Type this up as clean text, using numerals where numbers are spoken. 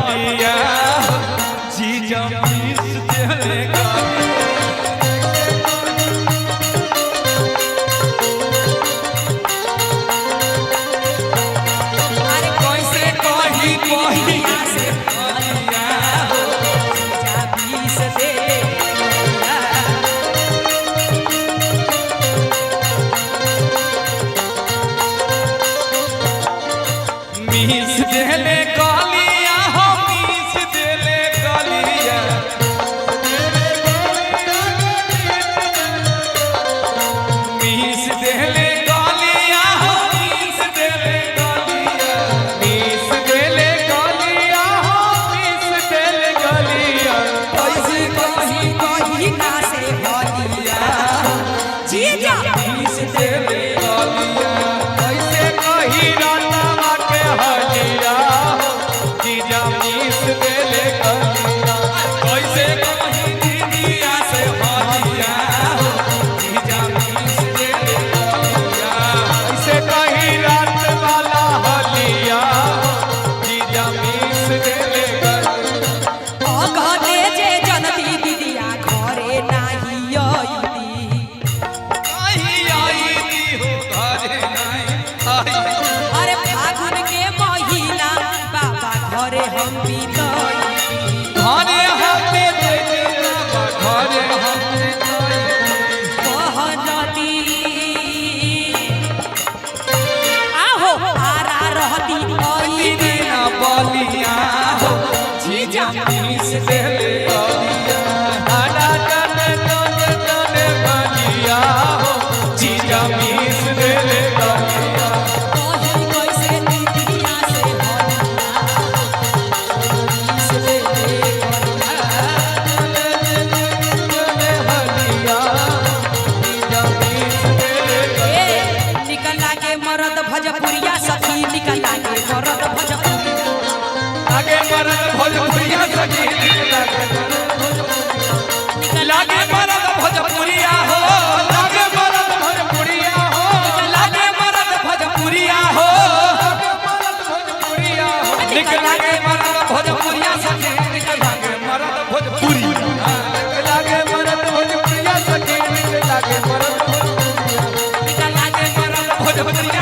हलिया जीजा मीस देले गलिया। अरे कैसे कही कही से हलिया हो जीजा बीस देले गलिया। मीस देले गलिया हो मीस देले गलिया। मीस देले गलिया हो मीस देले गलिया। मीस देले गलिया हो मीस देले गलिया। कैसे कही कही ना से हलिया जीजा मीस देले गलिया। कैसे कही रातवा के हलिया हो जीजा मीस देले गलिया। कैसे कही दीदिया से हलिया हो जीजा मीस देले गलिया। कैसे कही रात वाला हलिया हो जीजा मीस देले गलिया। अगले जे जनती दीदिया घरे नाही अइती। आई आई दी हो घरे नहीं आई। अरे फागुन के महीना बाबा घरे हम बीतई। घरे हमे देले बाबा घरे हमे कहनती आहो आरा रहती अइती। दीना बलिया हो जीजा मीस देले गलिया। आना तने तने तने बलिया हो जीजा मीस देले गलिया। कही कैसे दीदिया से हलिया मीस देले गलिया। तने हलिया जीजा मीस देले गलिया। ए निकल लागे मरद भजपुरिया सखी निकल लागे मरद भजपुरिया। आगे मरद भोजपुरिया सखी लागे निकल लागे मरद भोजपुरिया हो लागे मरद भोजपुरिया हो लागे मरद भोजपुरिया हो लागे मरद भोजपुरिया हो निक लागे मरद भोजपुरिया सखी निक लागे मरद भोजपुरिया। लागे मरद भोजपुरिया सखी लागे मरद भोजपुरिया। निकल लागे मरद भोजपुरिया।